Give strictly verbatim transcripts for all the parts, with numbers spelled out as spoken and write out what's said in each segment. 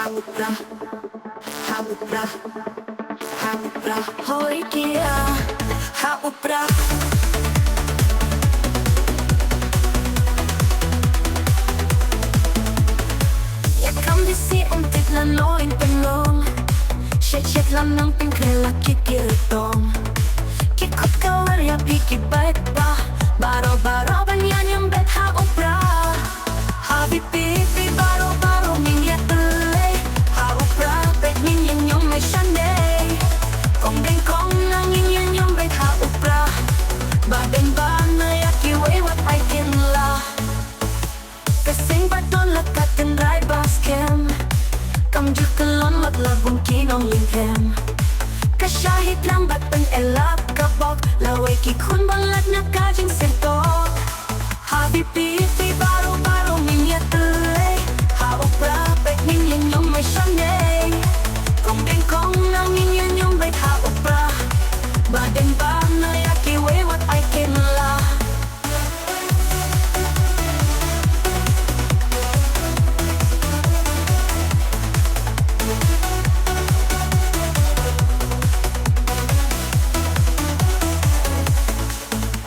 Ha u prah, ha u prah, ha u prah, hoi ki ïa, ha u prah. Ïa kam disi um tip lano in pynlong. Shet shet lam nang pynkhreh la ki kyrtong tong. Ki khut ka wer ïa phi ki beit ba. Baroh baroh ban ïa ñiam beit ha u prah. Ha VPP baroh baroh ngin ïa tyrlei. Ha u prah beit ngin ïa ñiam beit shane. Kong deng kong nang ngin ïa ñiam beit ha u prah. Ba deng ba na ïa kiwei wat ai kin la. Ka seng ba don la ka tynrai ba skhem. Kam ju kyllon wat la bun ki nongïalam. Ka shahid lang bad pynelap ka bok. Lawei ki khun ban lait na ka jingshitom. Ha VPP baroh baroh ngin ïa tyrlei. Ha u prah beit ngin ïa ñiam beit shane. Kong deng kong nang ngin ïa ñiam beit ha u prah. Ba deng ba na ïa kiwei wat ai kin la.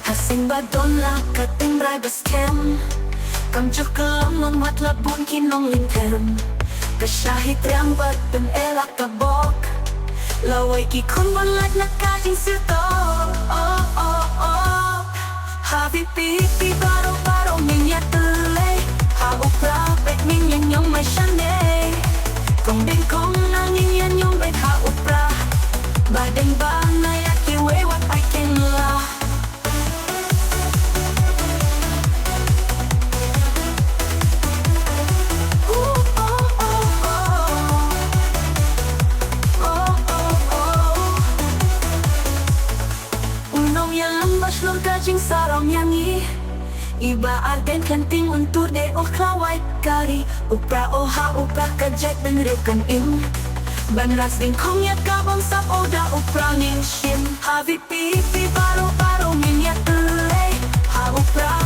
Ha seng ba don la ka tynrai ba skhem. Kam ju kyllon wat la bun ki nongïalam. Ka shahid lang bad pynelap ka bok. Lawei ki khun ban lait na ka jingshitom. Oh, oh, oh. Ha VPP baroh baroh ngin ïa tyrlei. Ha u prah beit ngin ïa ñiam beit shane. Kong deng kong nang ngin ïa ñiam beit ha u prah. Ba deng ba na ïa kiwei wat ai kin la. U nongïalam ba shlur ka jingsarong ïa ngi. I Bah Ardent Kynting un tur de u khlawait kari. U prah, oh ha u prah ka jaitbynriew kan im. Ban ras ding khong ïa ka bym sap, oh da u prah ngin shim. Ha VPP baroh baroh ngin ïa tyrlei. Ha u prah